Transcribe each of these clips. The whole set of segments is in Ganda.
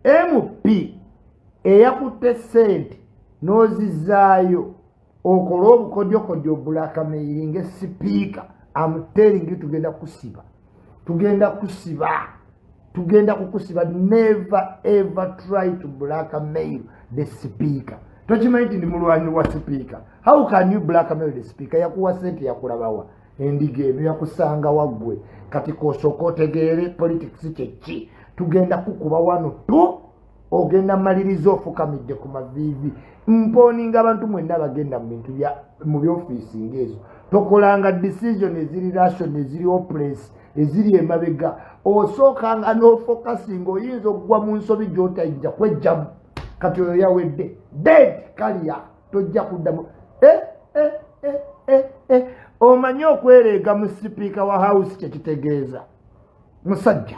MP eyakutte ssente n'ozizaayo okole obukodyokodyo, blackmailing sipiika, am telling you, tugenda kusiba, tugenda kusiba, tugenda kukusiba. Never ever try to blackmail the speaker. Tokimanyi nti ndi mulwanyi wa sipiika? How can you blackmail the speaker? Yakuwa sente, yakulabawa? Endiga eno yakusanga waggwe. Kati kosooka otegeere politics kyeki. Tugenda kukuba wano tu, ogenda maliriza ofukamidde ku maviivi. Mponinga abantu mwenna bagenda mu bintu mu byofiisi ngaezo, tokolanga decision eziri ration, eziri hopeless, eziri emabega. Osookanga n'ofocusinga, oyinza okugwa mu nsobi gy'otajja kwejjamu. Kati oyo yawedde, dead kalya, tojja kuddamu. Eh, eh, eh, eh, eh. Omanyi okwereega mu sipiika wa House kyekitegeeza? Musajja,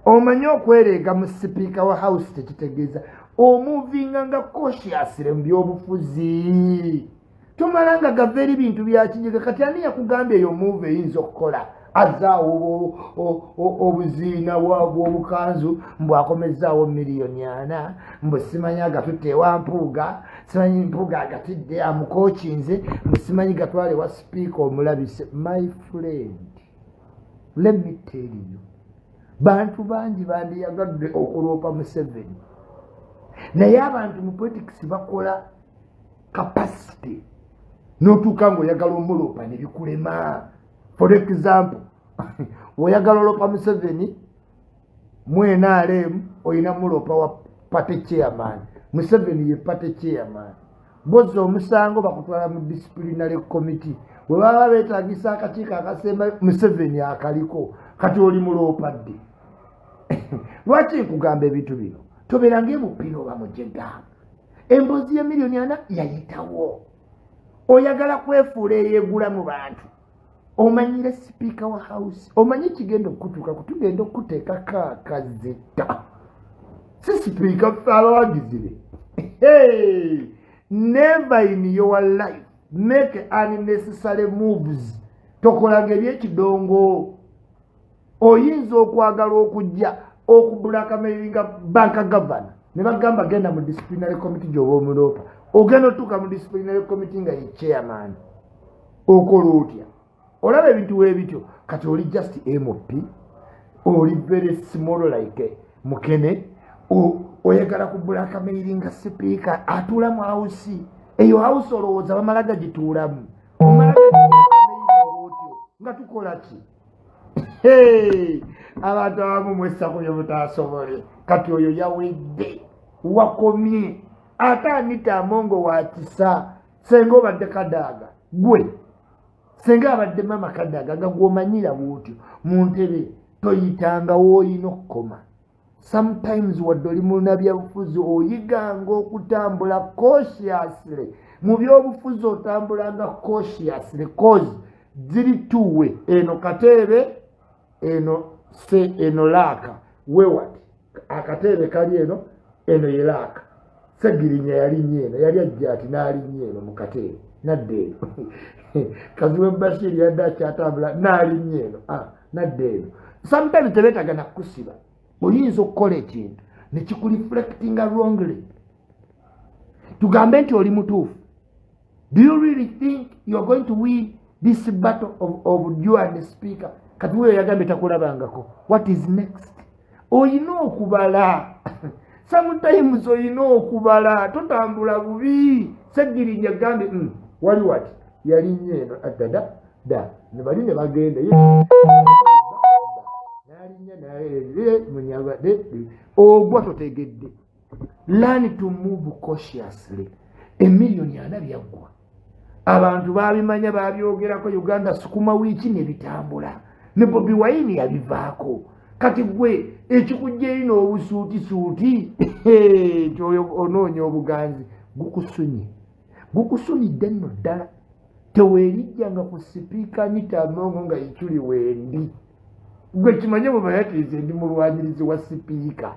omanyi okwereega mu sipiika wa House kyekitegeeza? Omovinga nga cautiously mu byobufuzi, tomala nga gava eri bintu byakinyiga. Kati ani yakugambye eyo move eyinza okukola? Azaawo obuziina bw'obukanzu, mbw akomezaawo 4 million, mbu simanyi agatutte ewa Mpuuga, simanyi Mpuuga agatidde amukokinze, mbu simanyi gatwale wa sipiika omulabise. My friend, let me tell you, bantu bangi bandiyagadde okuloopa Museveni, naye abantu mu politics bakola capacity n'otuuka ng'oyagala omuloopa ne bikulema. For example, oyagala oloopa Museveni mu NRM, olina muloopa wa party chairman. Museveni ye party chairman. Bwozza omusango, bakutwala mu disciplinary committee. Bwe baba beetagisa akakiiko akasemba, Museveni akaliko. Kati oli muloopa dde? Lwaki nkugamba ebintu bino? Tobeeranga emupira oba mujega. Emboozi ye 4 million yayitawo. Oyagala kwefuula eyeegula mu bantu, omanyire sipiika wa House, omanye kigenda okutuuka, tugenda okuteekako akazita. Si sipiika, ffe abawagizi be. Never in your life make unnecessary moves. Tokolanga ebyekidongo. Oyinza okwagala okujja okublackmailinga bank governor, ne bagamba genda mu disciplinary committee gyoba omuloopa. Ogenda otuuka mu disciplinary committee nga ye chairman, okola otya? Olaba ebintu weebityo. Kati oli just MP, oli very small like mukene, oyagala ku blackmailinga sipiika atuula mu House. Eyo House olowooza bamala gagituulamu? Omala otyo nga tukola ki? Abantu abamu mwessaku bye mutasobole. Kati oyo yawedde, wakomye. Ate Anita Amongo wakisa, senga obadde Kadaaga gwe, senga abadde mama Kadaaga nga gwomanyira bwotyo mu ntebe, toyitangawo, oyina okukoma. Sometimes wadde oli munabyabufuzi, oyiganga okutambula cautiously mu byobufuzi. Otambulanga cautiously, cause ziri tuwe eno kateebe eno se eno laaka wewat akateebe kali eno, eno ye laaka. Segirinya yalinnya eno, yali ajja ati n'alinnya eno mu kateebe, nadda eno. Kaziwe Bashiri yadde akyatambula n'alinnya eno, ah, nadda eno. Sometimes tebeetaga nakusiba, oyinza okukola ekintu nekikureflectinga wrongly. Tugambe nti oli mutuufu, do you really think you are going to win this battle of you and the speaker? Kati weyo yagambye takulabangako, what is next? Oyina okubala. Sometimes oyina okubala, totambula bubi. Segirinya gambye, wali wati yalinnya eno addada da nebali ne bagenda nalinnya munyaga ogwa totegedde. Learn to move cautiously. 4 million byaggwa, abantu babimanya, babyogerako. Uganda sukuma wiiki nebitambula, ne Bobi Wine yabivaako. Kati gwe ekikujja eri n'obusuutisuuti nti oyo onoonya obuganzi, gukusunye, gukusunidde nno ddala. Teweerijjanga ku sipiika Anita Amongo nga ikyuli wendi. Gwe kimanye bwebayatirize ndi mulwanyirizi wa sipiika.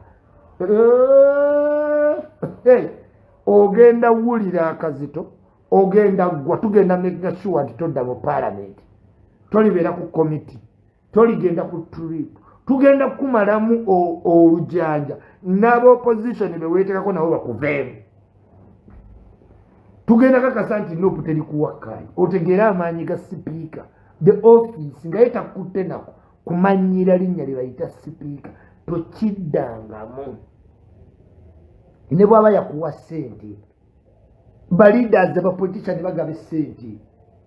Ogenda wulira akazito, ogenda ggwa. Tugenda making sure nti todda mu Paalamenti, tolibeera ku komiti, toligenda ku trip. Tugenda kukumalamu olujanja n'aba opposition beweetekako nabo bakuveemu. Tugenda kakasa nti NUP teri kuwakaayo. Otegeere amaanyi ga sipiika, the office nga ye takutte nako kumanyira linnya lye bayita sipiika. Tokiddangamu ne bw'aba yakuwa ssente. Baleaders, abapolitician bagaba essente.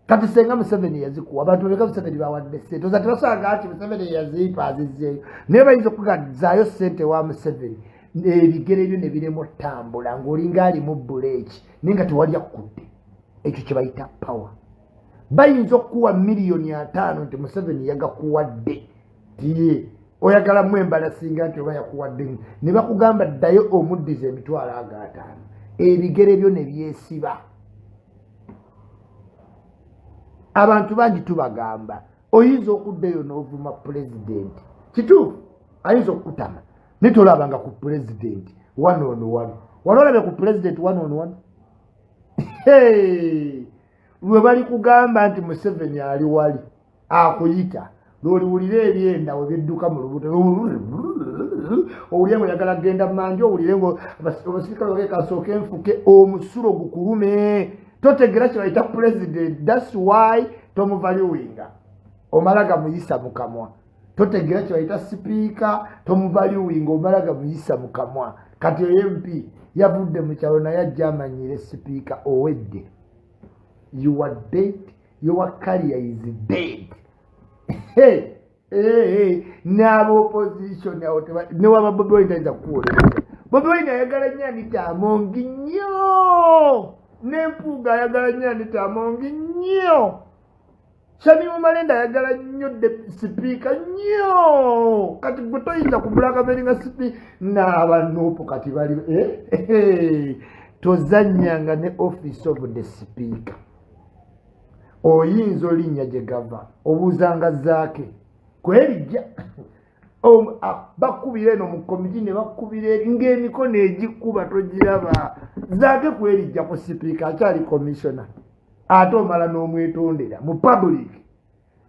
Kati senga Museveni yazikuwa, abantu beka Museveni bawadde ssente, oza tebasaga nti Museveni yaziipa azizzeeyo, naye bayinza okugazaayo ssente wa Museveni, ebigere byo ne biremu ottambula ng'olinga alimu buleeki, naye nga tewali akkudde. Ekyo kye bayita power. Bayinza okukuwa 5 miliyoni nti Museveni yagakuwadde, tiye oyagalamu embala singa nti oba yakuwadde, ne bakugamba ddayo omuddiza 50,000, ebigere byo ne byesiba. Abantu bangi tubagamba, oyinza okuddayo n'ovuma pulezidenti, kituufu, ayinza okukutama, naye tolabanga ku pulezidenti one on one. Wali olabe ku pulezidenti one on one? Lwe bali kugamba nti Museveni ali wali akuyita, lwoliwulira ebyenda we byedduka mu lubuto, owulire nga oyagala kgenda mumanja, owulire nga abasirikale bagekasooka enfuke omusulo gukulume. Totegera kye bayita president. That's why tomuvaluinga, omala gamuyisa mukamwa. Totegera kye bayita sipiika, tomuvaluinga, omala gamuyisa mukamwa. Kati oyo MP yavudde mu kyalo naye ajja amanyire sipiika, owedde. You are dead, your career is dead. N'aba opposition awo newaba Bobi Wine tayinza kukuwolereza. Bobi Wine ayagala nnyo Anita Among nnyo, n'Empuuga ayagala nnyo Anita Among nnyo, Shamim Malende ayagala nnyo sipiika nnyo. Kati gwe toyinza ku blackmailinga sipi n'abaNUP. Kati bali eh? Tozannyanga ne office of the speaker. Oyinza olinnya gye gava, obuuzanga zaake kwerijja, bakubira eno mu komiti ne bakubira eri ng'emikono egikuba togiraba. Zaake kwerijja ku sipiika akyali commissioner, ate omala n'omwetondera mu public.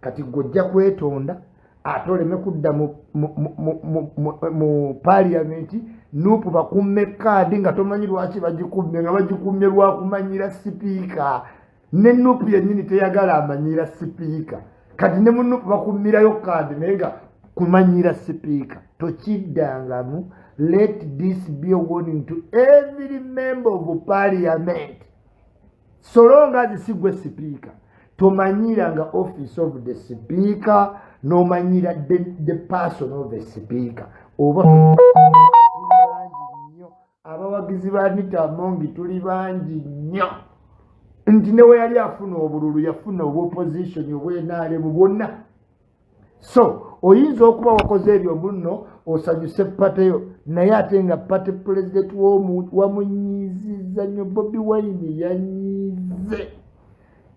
Kati gwe ojja kwetonda ate oleme kudda mu parliament. NUP bakumme kaadi nga tomanyi lwaki bagikummye, nga bagikummye lwakumanyira sipiika. Ne NUP yennyini teyagala amanyira sipiika. Kati ne mu NUP bakummirayo kaadi naye nga kumanyira sipiika. Tokiddangamu. Let this be a warning to every member of parliament. So long as sigwe sipiika, tomanyiranga office of the speaker, nomanyira the person of the speaker. Oba tuli bangi nnyo abawagizi ba Anita Among, tuli bangi nnyo nti ne we yali afuna obululu yafuna obwopposition obwenaalemu bwonna. So oyinza okuba wakoze ebyo muno osanyuse party yo, naye ate nga party president wamunyiiziza nnyo. Bobi Wine yanyiize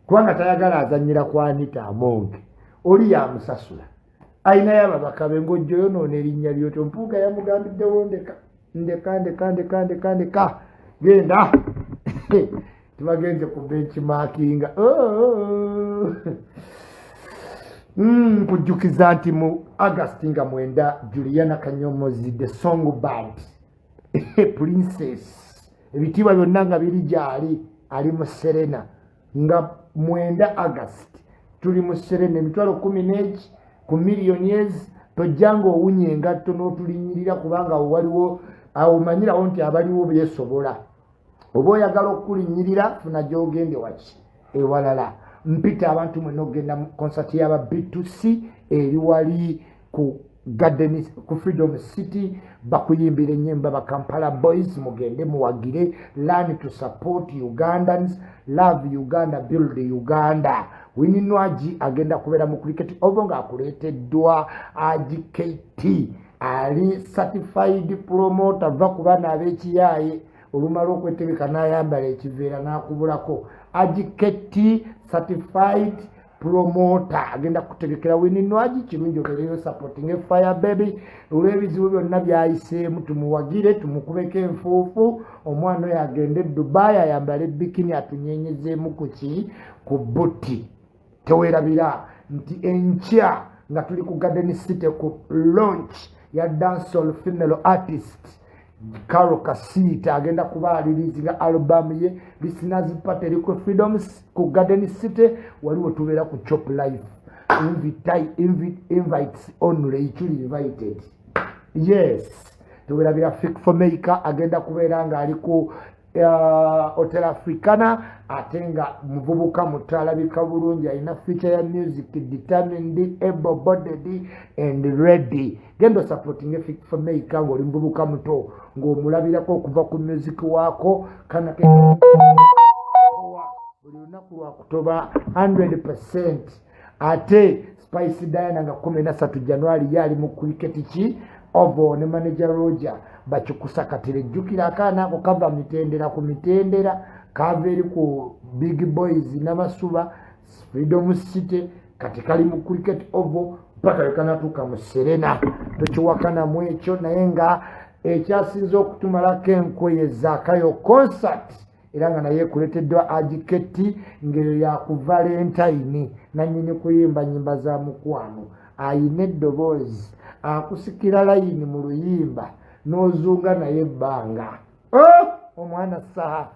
kubanga tayagala azanyira ku Anita Among. Oli yamusasula, ayinayo ababaka be, ng'ojja oyonoona erinnya lyotyo. Mpuuga yamugambiddewo, ndeka ndeka ndeka ndeka ndeka ndeka, genda tubagenze ku benchmarkinga. Oh. Nkujjukiza nti mu August nga 9, Juliana Kanyomozi the songbird princess, ebitiibwa byonna nga biri gyali, ali mu Serena. Nga 9 August tuli mu Serena, 11,000 ku millionaires. Tojja nga owunya engatto n'otulinnyirira, kubanga awo waliwo awo omanyirawo nti abaliwo beesobola. Oba oyagala okulinnyirira, funa gy'ogende waki ewalala. Mpita abantu mwenna okugenda mu concert y'aba B2C eri wali ku Garden, ku Freedom City. Bakuyimbira ennyimba ba Kampala Boys. Mugende muwagire. Learn to support Ugandans, love Uganda, build Uganda. Winnie Nwagi agenda kubeera mu Cricket Oval ng'akuleeteddwa AGKT, ali certified promoter. Va ku baana ab'ekiyaaye, olumala okwetegeka n'ayambala ekiveera n'akubulako. AGKT certified promoter agenda kutegekera Winnie Nwagi. Kirungi obeereyo supporting Fire Baby olw'ebizibu byonna byayiseemu. Tumuwagire, tumukubeko enfuufu, omwana oyo agende e Dubai ayambale bikini atunyenyezeemu ku ki ku buti. Teweerabira nti enkya Nga tuli ku Garden City ku launch ya dancehall female artist Caro Kasiita, agenda kuba alirizinga album ye. Listeners party eri ku Freedoms ku Garden City, waliwo tubeera ku Chop Life. Invites only, Ichuli invited. Yes, tuwerabira Fik Fameica agenda kubeera ng'ali ku Hotel Africana, ate nga muvubuka muto alabika bulungi, alina future ya music, determined, able bodied and ready. Genda osupportinge Fik Fameica ng'oli muvubuka muto, ng'omulabirako okuva ku music waako kana buli lunaku lwakutoba 100. Ate Spice Diana nga 13 January ye ali mu Cricket ki Oval ne manager Roger bakikusakatira. Ejjukira akaana ako kava mitendera ku mitendera, kava eri ku Big Boys Namasuba, Freedom City, kati kali mu Cricket Oval paka wekanatuuka mu Serena. Tokiwakanamu ekyo, naye nga ekyasinze okutumalako enkweye Zaakayo concert, era nga naye ekuleteddwa Agiketi, ng'eyo yaku Valentine. Nanyini kuyimba nyimba za mukwano, ayina eddoboozi akusikira layini mu luyimba n'ozunga naye ebbanga. Oh, omwana saha.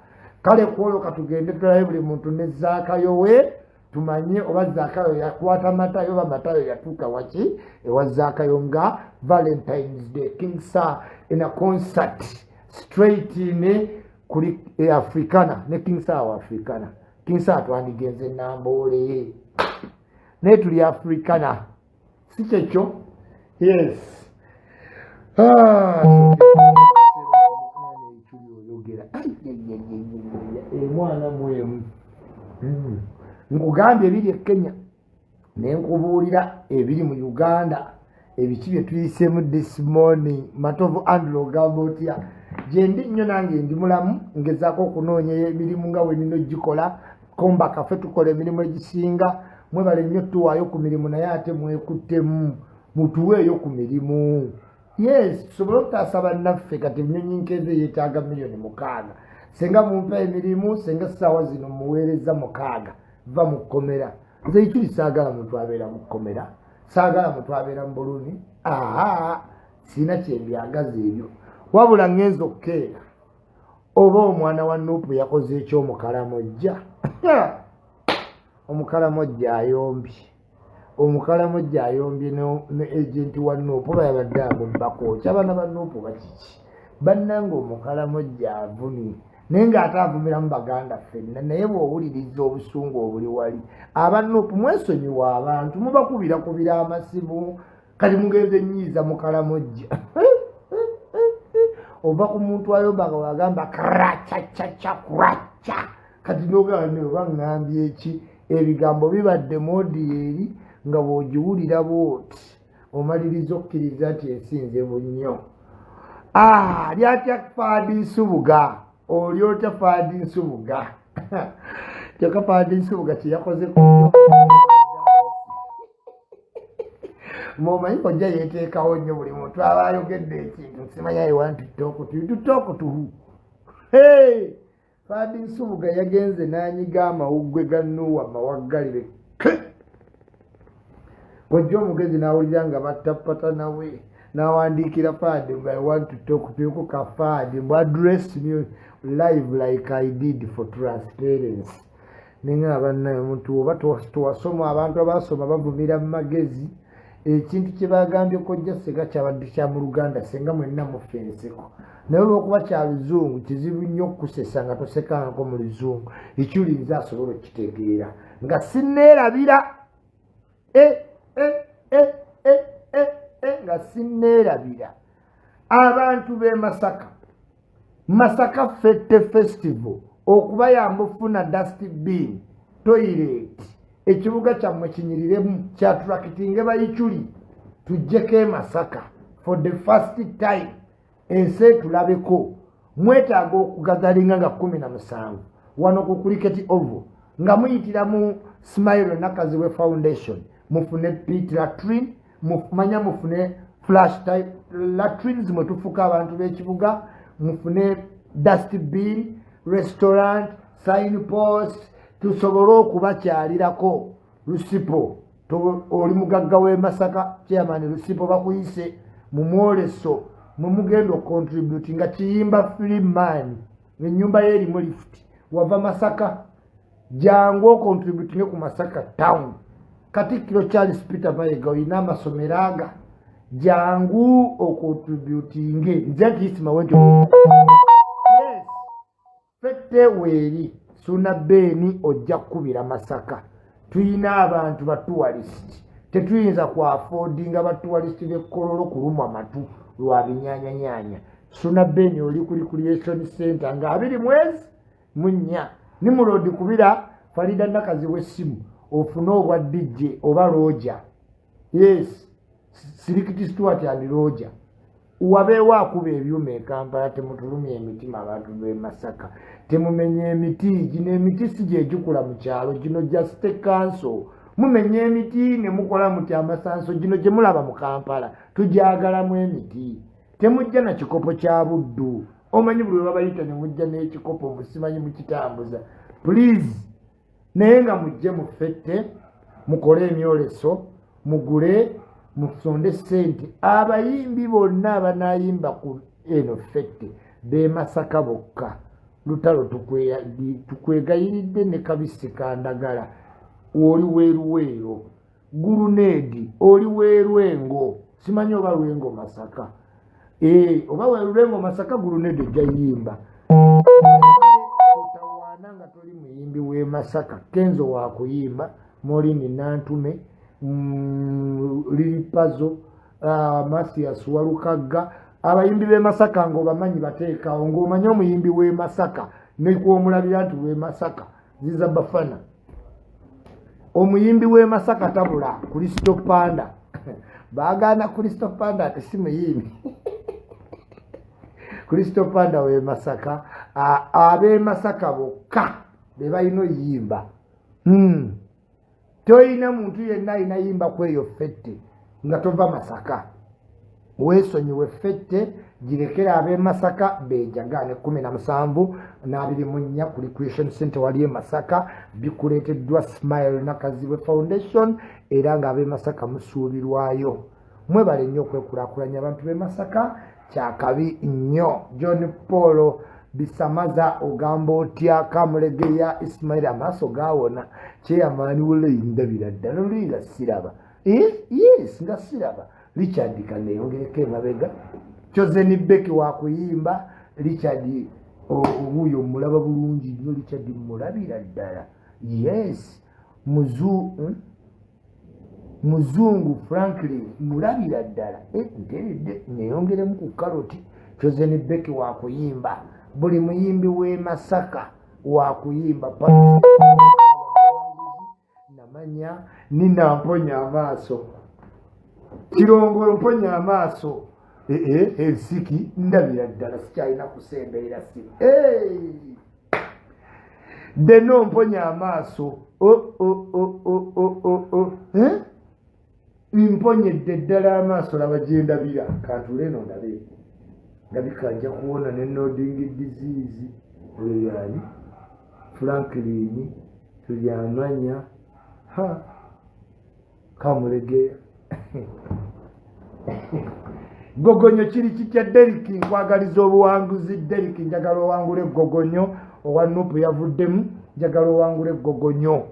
Kale kwolwo katugende tulabe buli muntu ne Zaakayo we, tumanye oba Zaakayo yakwata Matayo oba Matayo yatuuka waki ewa Zaakayo. Nga Valentines Day, King Saha in a concert straight in kuli e Africana ne King Saha wa Africana. King Saha twandigenze Namboole, naye tuli Africana, si kyekyo? Yes. Ah, oyogera emwana mwemu. Nkugambye ebiri e Kenya, nenkubuulira ebiri mu Uganda, ebiki bye tuyiseemu this morning. Matovu Andrew, ogamba otya? Gyendi nnyo, nange ndi mulamu, ngezaako okunoonya emirimu nga wenina ogikola. Komba kafe tukola emirimu egisinga. Mwebale nnyo tuwaayo ku mirimu, naye ate mwekuttemu mutuweeyo ku mirimu. Yes, tusobole okutaasa bannaffe. Kati ennyonyi nkeeze yeetaaga miliyoni 6. Senga mumpa emirimu, senga essaawa zino muweereza 6 va mu kkomera. Nze Ichuli saagala muntu abeera mu kkomera, saagala muntu abeera mu bulumi. Aa, sirina kyembyagaza ebyo. Wabula ŋŋenza okukeera oba omwana wa NUP yakoze ekyomukalamojja. Omukalamojja ayombye, omukalamojja ayombye ne agent wa NUP, oba yabadde amubbako ki abaana ba NUP bakiki bannanga. Omukalamojja avumye, naye ng'ate avumiramu baganda ffenna. Naye bw'owuliriza obusungu obuli wali, aba NUP mwesonyiwa abantu mubakubirakubira amasimu, kati mugenze nyiiza mukalamojja. Ova ku muntu ayomba nga wagamba kracacaca kraca, kati nogamba oba ŋŋambye eki? Ebigambo bibadde modi eri nga bw'ogiwulira bwoti omaliriza okkiriza nti ensi nzibu nnyo. Ah, lyatya Faadi Nsubuga, oli otya Faadi Nsubuga? Kyokka Faadi Nsubuga kyeyakoze ku mumanyi, kojja yeteekawo nnyo. Buli muntu aba ayogedde ekintu simanya, I want to talk to you, to talk to who? Hey! Faadi Nsubuga yagenze n'anyiga amawuggwe ga Nuuwa mawaggalire. Kojja omugezi n'awulira nga battapata nawe, n'awandiikira Faadi mbu, "I want to talk to you." Ku kafaadi mbu, "Address me live like I did for transparency." Nenga bannaye, omuntu oba tewasoma, abantu abasoma bavumira mu magezi. Ekintu kye bagambye kojja senga kyabadde kya mu Luganda, senga mwenna mufe enseko, naye olwokuba kya Luzungu kizibu nnyo okukusesa nga tosekangako mu Luzungu. Ekyulinza asobola okukitegeera nga sinneerabira e, e, e, e, e, e, nga sinneerabira abantu b'e Masaka, Masaka Fete Festival, okubayamba okufuna dustbin, toilet, ekibuga kyammwe kinyiriremu, kyattractinge bayikyuli. Tujjeko e Masaka for the first time, ensi etulabeko. Mwetaaga okugatheringa nga 17 wano ku Cricket Oval, nga muyitira mu Smile Nakazibwe Foundation, mufune pit latrine, manya mufune flush type latrines mwe tufuka abantu b'ekibuga, mufune dustbin, restaurant, sign post, tusobole okubakyalirako lusipo. Oli mugagga w'e Masaka, chairman Lusipo bakuyise mu mwoleso mwe mugenda ocontribute nga Kiyimba Freeman, ennyumba ye erimu lift. Wava Masaka, jangu ocontributinge ku Masaka Town. Katikkiro Charles Peter Mayiga, olina amasomero aga, jangu ocontributinge. Nze nkiyisimawe nti yes, fete weeri Suna Beeni ojja kukubira Masaka. Tuyina abantu ba tourist, tetuyinza kwaffordinga ba tourist b'e Kololo kulumwa matu lwa binyanyanyanya. Suna Beeni oli ku recreation center nga 24. Nimurodi, kubira Farida Nakazibwe essimu ofune obwa DJ oba lodger. Yes, Sirikiti Stuart and lodger, wabeewo akuba ebyuma e Kampala. Temutulumya emitima abantu b'e Masaka, temumenya emiti gino. Emiti si gyegikula mu kyalo, gino gya city council. Mumenya emiti ne mukola muti amasanso gino gye mulaba mu Kampala, tugyagalamu emiti. Temujja na kikopo kya Buddu. Omanyi buli lwe babayita ne mujja n'ekikopo, musimanyi mukitambuza. Please, naye nga mujje mu fete, mukole emyoleso, mugule, musonde ssente. Abayimbi bonna abanayimba ku eno fete b'e Masaka bokka. Lutalo, tukwegayiridde ne kabisi kandagala, oli weeruweero. Guluneedi, oli weerwengo, simanyi oba Lwengo Masaka. Oba weerwengo Masaka, Guluneedi ojja yimba. Totawaana nga toli muyimbi w'e Masaka. Kenzo wakuyimba, Molini Nantume, Lilipazo, Mathias Walukagga. Abayimbi b'e Masaka ng'obamanyi bateekawo, ng'omanyi omuyimbi w'e Masaka nekwomulabira nti w'e Masaka. Ziza Bafana, omuyimbi w'e Masaka tabula. Kristo Panda, baagaana Kristo Panda ate si muyimbi. Kristo Panda w'e Masaka. Ab'e Masaka bokka be balina oyimba. Toyina muntu yenna alina yimba ku eyo fete nga tova Masaka. Weesonyiwe, fete girekera ab'e Masaka bejagane. 17 n'24 ku recreation center wali e Masaka. Bikuleeteddwa Smile Nakazibwe Foundation, era ng'ab'e Masaka musuubirwayo. Mwebale nnyo okwekulaakulanya abantu b'e Masaka, kyakabi nnyo. John Paul Bisamaza, ogamba otya? Kamulegeya Ismail, amaaso gawona. Chairman wulayi, ndabira ddala, luli nga siraba. Yes, nga siraba. Richard kaneyongereko emabega. Chosen Beki wakuyimba. Richard wuuyo mulaba bulungi nnyo. Richard mulabira ddala. Yes, muzu, Muzungu Franklin mulabira ddala. Nteredde neyongeremu ku kaloti. Chosen Beki wakuyimba. Buli muyimbi w'e Masaka wakuyimba. Namanya nina mponya amaaso, Kirongolo mponya amaaso. Ensiki ndabira ddala, sikyalina kusemberera simu. Deno mponya amaaso. Mponyedde ddala amaaso, laba gyendabira. Kantule eno ndabe, ndabika nja kuwona ne nodding disease. Oyo yani Franklin tulyamanya ha Kamulegeya. Gogonyo kiri kitya? Deriki, nkwagaliza obuwanguzi. Deriki, njagala owangule Gogonyo. Owa Nupu yavuddemu, njagala owangule Gogonyo.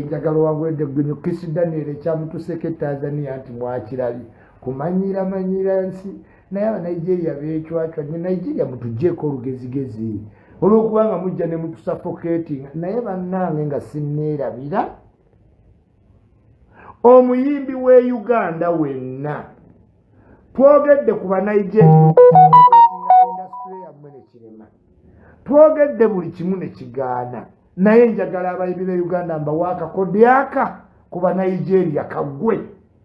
Njagala owangule Gogonyo. Kisi Daniel ekyamutuseko e Tanzania nti mwakirabye kumanyira manyira nsi, naye Abanigeria becwacwa nyo. Nigeria mutugyeko olugezigezi olwokubanga mujja ne mutusuffocatinga. Naye bannange, nga sinneerabira, omuyimbi w'e Uganda wenna, twogedde ku Banigeria, industry yammwe nekirema, twogedde buli kimu nekigaana. Naye njagala abayimbi b'e Uganda mbawe akakodyaka ku Banigeria kaggwe.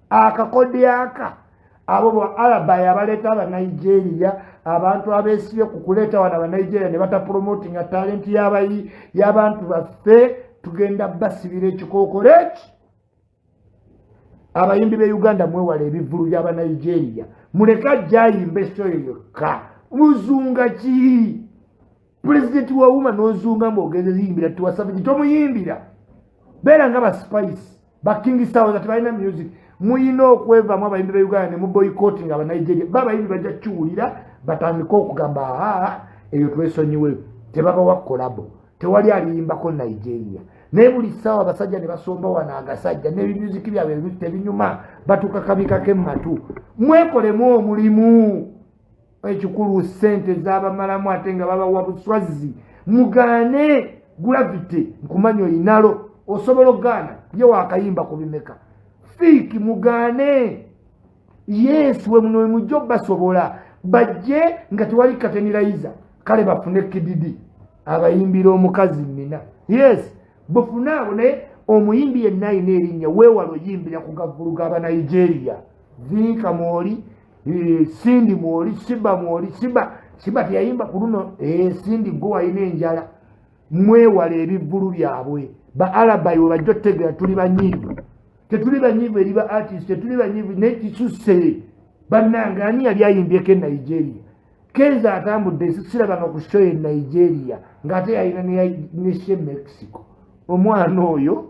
Akakodyaka abo ba alabayi abaleeta Abanigeria, abantu abeesibye ku kuleeta wano Abanigeria ne batapromotinga talent y'abantu baffe, tugenda basibira ekikookolo eki. Abayimbi b'e Uganda, mwewala ebivulu by'Abanigeria. Muleke ajja ayimba esoyo yokka. Muzunga ki? Pulezidenti wa UMA n'ozunga mbu ogenze yimbira Tiwa Savage. Tomuyimbira, beera nga ba Spice. Ba King Saha tebalina music. Muyina okwevamu abayimbi ba Uganda ne mu boycotting Abanigeria. Babayimbi bajja kiwulira, batandike okugamba, "Aa, eyo twesonyiwe." Tebabawa collabo, tewali aliyimbako Nigeria. Naye buli ssaawa abasajja ne basomba wano agasajja n'ebimuziki byabwe tebinyuma, batuuka kabikako emmatu. Mwekolemu omulimu. Ekikulu sente zabamalamu, ate nga babawa buswazi. Mugaane Gravity, nkumanya oyinalo, osobola okugaana ye wakayimba ku bimeka Fik. Mugaane, yes, wemujja basobola bajje nga tewali curtain raiser. Kale bafune kididi abayimbira omukazi nina, yes, bufune abo. Naye omuyimbi yenna alina erinnya, weewala oyimbira ku gavulu g'Abanigeria. Vinka mwoli, Cindy mwoli, Sheebah mwoli. Sheebah teyayimba ku luno. Cindy gwe walina enjala. Mwewala ebivvulu byabwe. Ba alabayi we bajja otutegeera. Tuli banyiivu, tetuli banyiivu eri ba artist, tetuli banyiivu, naye kisuse bannange. Ani yali ayimbyeko e Nigeria? Kenzo atambudde ensi, sirabanga ku show e Nigeria, ng'ate yalina ne show e Mexico. Omwana oyo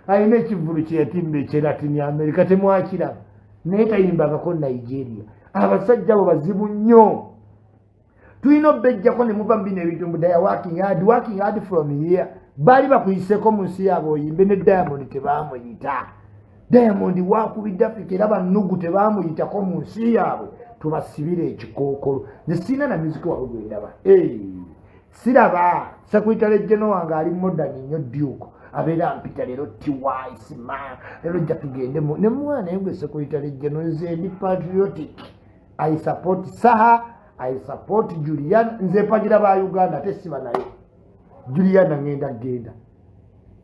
alina ekivvulu kyeyatimba ekye Latin America, temwakiraba, naye tayimbangako Nigeria. Abasajja abo bazibu nnyo, tulina obbejjako ne muva mu bino ebintu. Mbu they are working hard, working hard from here. Baali bakuyiseko mu nsi yaabwe oyimbe. Ne Diamond tebamuyita. Diamond wakubidde Africa, era bannugu tebamuyitako mu nsi yaabwe. Tubasibire ekikookolo. Nze siina na music waabwe gwendaba, siraba. Secretary general wange ali modern nnyo, Duke, abeera mpita leero tysma, leero jja tugende ne mwana. Naye gwe secretary general, nze ndi patriotic. I support Saha, I support Julian. Nze mpagira ba Uganda, ate siba nayo. Juliana ngenda genda,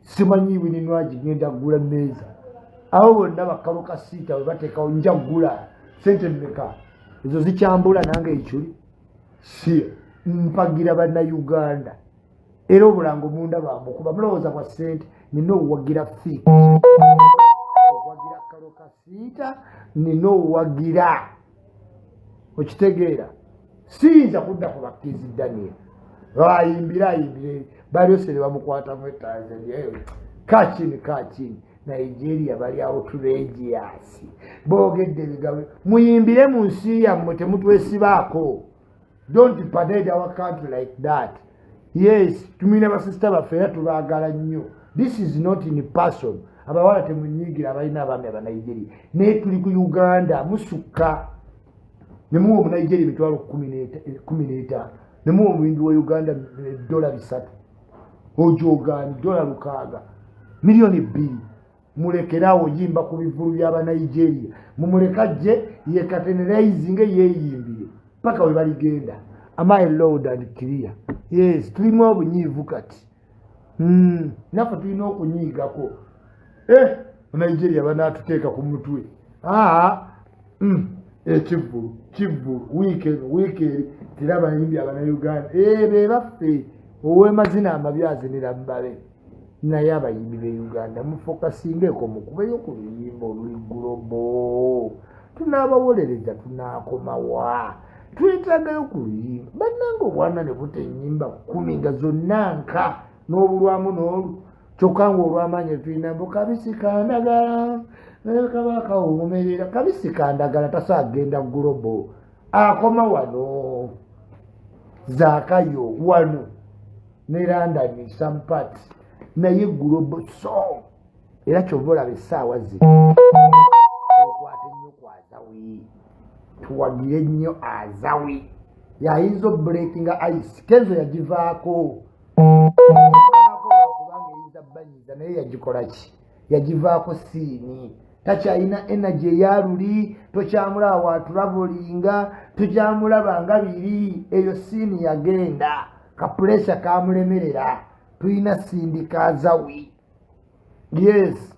simanyi Winnie Nwagi, ngenda gula meeza. Abo bonna bakalo kasiita we bateekawo, nja gula. Sente mmeka ezo zikyambula nange ekyuli si mpagira Bannayuganda. Era obulango munda bambukuba, mulowooza bwa ssente. Nina obuwagira Fik, owagira Karole Kasita, nina owagira, okitegeera? Siyinza kudda ku bakkirizi. Daniel ayimbire, ayimbire, balyosere bamukwatamu e Tanzania kachini kachini. Nigeria bali outrageous, boogedde ebigambo. Muyimbire mu nsi yammwe, temutwesibaako. Don't parade our country like that. Yes, tumwina basisita baffe era tubaagala nnyo. This is not in person. Abawala temunyiigira abalina abaami Abanigeria, naye tuli ku Uganda. Musukka nemuwa Omunigeria emitwalo 15, nemuwa omuyimbi wa Uganda $300, ojogaani $600, 2 miliyoni. Mulekerawo yimba ku bivulu by'Abanigeria. Mumuleka jje ye curtain raising, yeeyimbire paka we baligenda. Am I loud and clear? Yes, tulimu obunyiivu kati. Naffe tulina okunyiigako. Eh, Nigeria banatuteeka ku mutwe. Aa, ekivvulu kivvulu wiiki eno, wiiki eri tera abayimbi Abanauganda, eh, be baffe. Ow'emazina amabi azinira mubabe. Naye abayimbi be Uganda, mufocusingeko, mukubeyo ku luyimba oluli global. Tunaabawolereza, tunaakomawa? Twetagayo ku luyimba bannange. Obwana ne buta ennyimba 10 nga zonna nka n'obulwamu n'olu, kyokka ngaolwamaanyi tulina mbu kabisi kandagala kaba kawoomerera. Kabisi kandagala tasaagenda global, akoma wano zaakayo wano ne London, some parts, naye global song. Era kyova olaba essaawa zino ekwata ennyo ku Azawi. Tuwagire nnyo Azawi, yayinza obreakinga ice. Kenzo yagivaako kubanga eyinza banyiza, naye yagikola ki? Yagivaako siini, takyalina energy eyaluli, tokyamulaba watravellinga, tokyamulaba nga biri. Eyo siini yagenda, ka pressure kamulemerera. Tulina Cindy ka Azawi, yes.